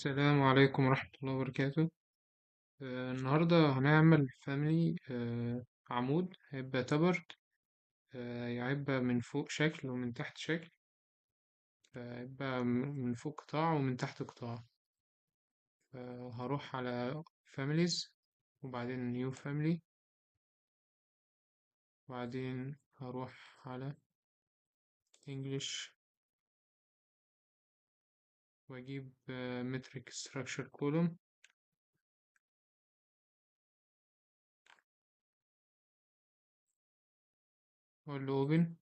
السلام عليكم ورحمة الله وبركاته. النهاردة هنعمل family، عمود هيبقى tapered، هيبقى من فوق شكل ومن تحت شكل، هيبقى من فوق قطاع ومن تحت قطاع. هروح على families وبعدين new family، وبعدين هروح على English واجيب metric structure column، واقول له open.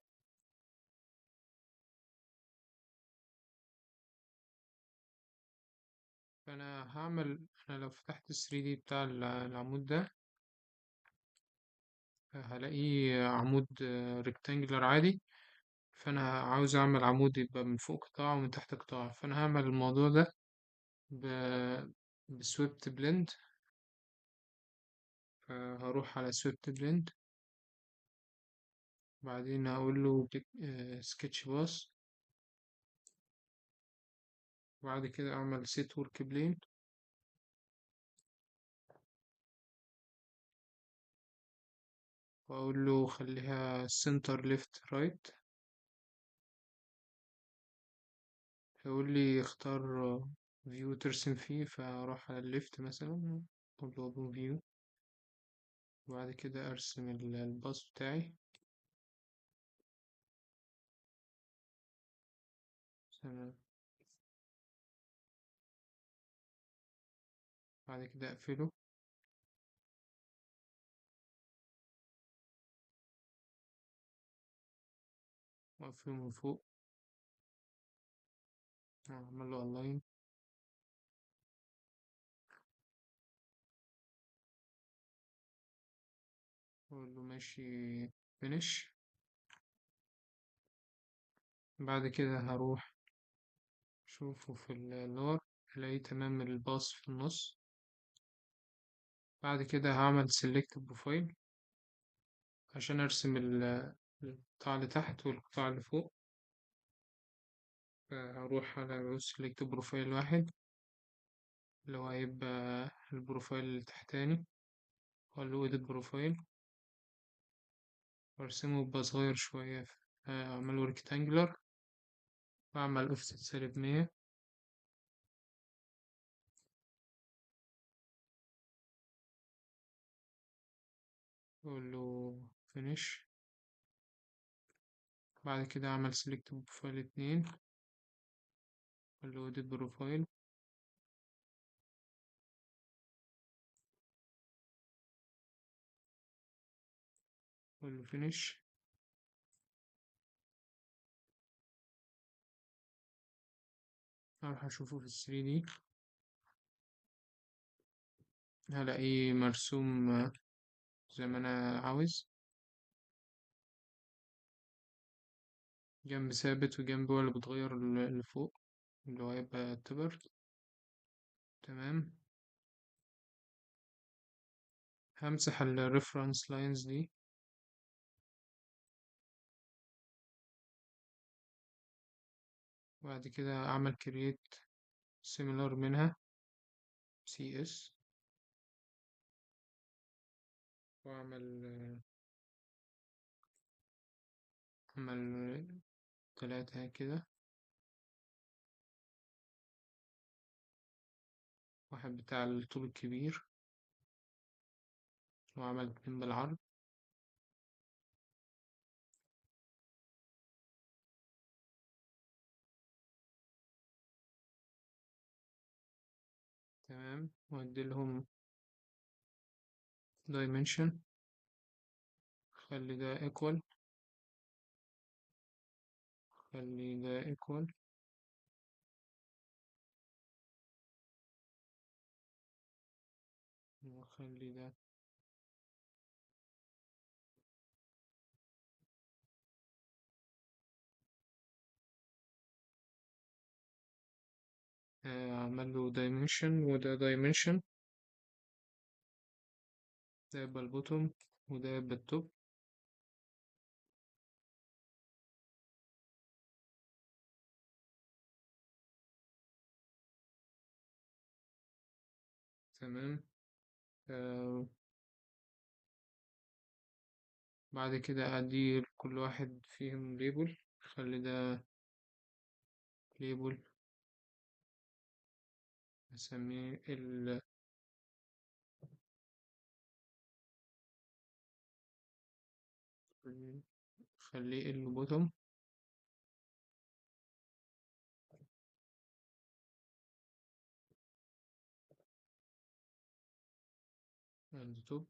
فأنا أنا لو فتحت ال 3D بتاع العمود ده هلاقيه عمود rectangular عادي. فأنا عاوز أعمل عمود يبقى من فوق قطاع ومن تحت قطاع، فأنا هعمل الموضوع ده بسويبت بلند. فهروح على swept blend، بعدين هقول له sketch path، وبعد كده أعمل set work plane، وأقول له خليها center left right. هيقول لي اختار view ترسم فيه، فأروح على الليفت مثلا أقول له open view، وبعد كده أرسم الباص بتاعي. تمام، بعد كده أقفله وأقفله من فوق، أعمل له align، وأقول له ماشي finish. بعد كده هروح أشوفه في اللور، ألاقيه تمام الباص في النص. بعد كده هعمل select profile عشان أرسم القطاع اللي تحت والقطاع اللي فوق. فهروح على select profile واحد اللي هو هيبقى البروفايل التحتاني، وأقول له edit profile، وأرسمه يبقى صغير شوية، أعمله rectangular، وأعمل offset سالب 100، وأقول له finish. بعد كده أعمل select profile 2، أقول له edit profile، أقول له finish. هروح أشوفه في ال 3D، هلاقيه مرسوم زي ما أنا عاوز، جنب ثابت وجنب هو اللي بتغير اللي فوق اللي هو هيبقى تبر. تمام، همسح ال reference lines دي، وبعد كده أعمل create similar منها CS، وأعمل 3 كده، واحد بتاع الطول الكبير وأعمل 2 بالعرض. تمام، وأدي لهم dimension، خلي ده equal، خلي ده equal، وخلي ده أعمل له dimension وده dimension، ده يبقى البوتوم وده يبقى التوب. تمام. بعد كده ادي كل واحد فيهم label، خلي ده label نسميه ال خليه ال bottom and top.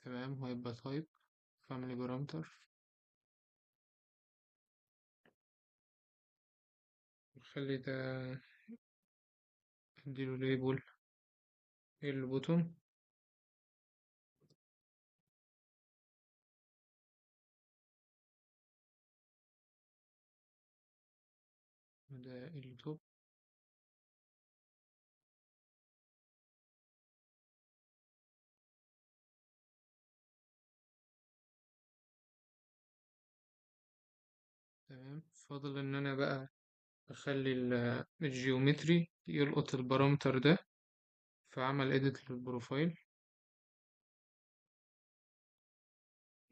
تمام، وهيبقى type family parameter. نخلي ده اديله label ال bottom وده ال top. تمام، فاضل ان انا بقى اخلي ال geometry يلقط ال parameter ده، فعمل edit لل profile،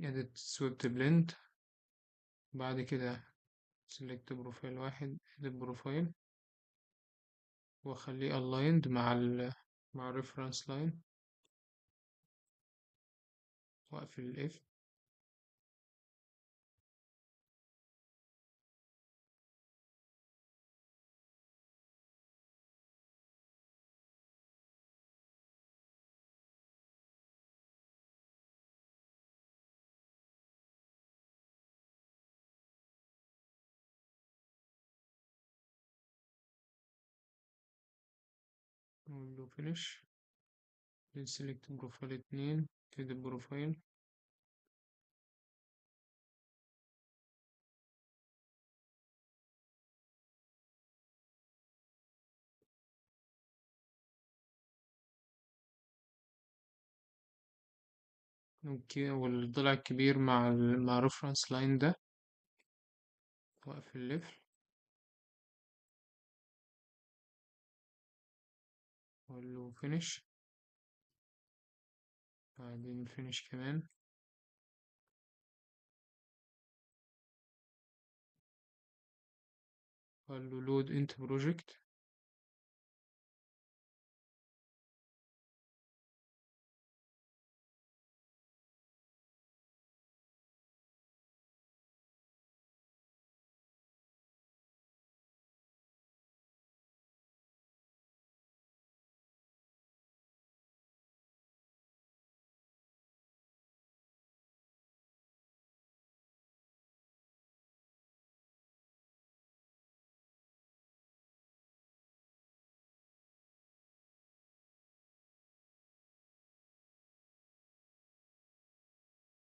edit swept blend، بعد كده select profile واحد edit profile واخليه aligned مع reference line، واقفل ال F. نقول له finish، select profile 2 edit profile. والضلع الكبير مع reference line ده، واقفل الليفل واقول له finish، بعدين finish كمان. واقول له load into project.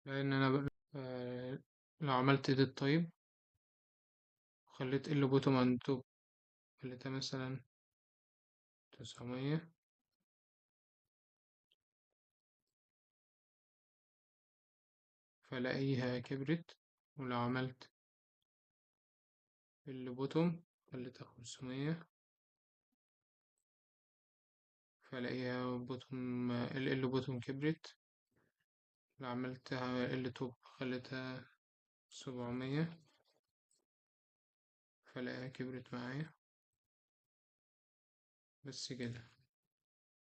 لان انا بقى، لو عملت edit type وخليت ال bottom and top خليتها مثلا 900، فلاقيها كبرت. ولو عملت ال bottom خليتها 500، فلاقيها bottom ال bottom كبرت. لو عملتها ال top خليتها 700، فلاقيها كبرت معايا. بس كده.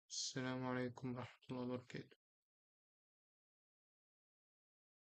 السلام عليكم ورحمة الله وبركاته.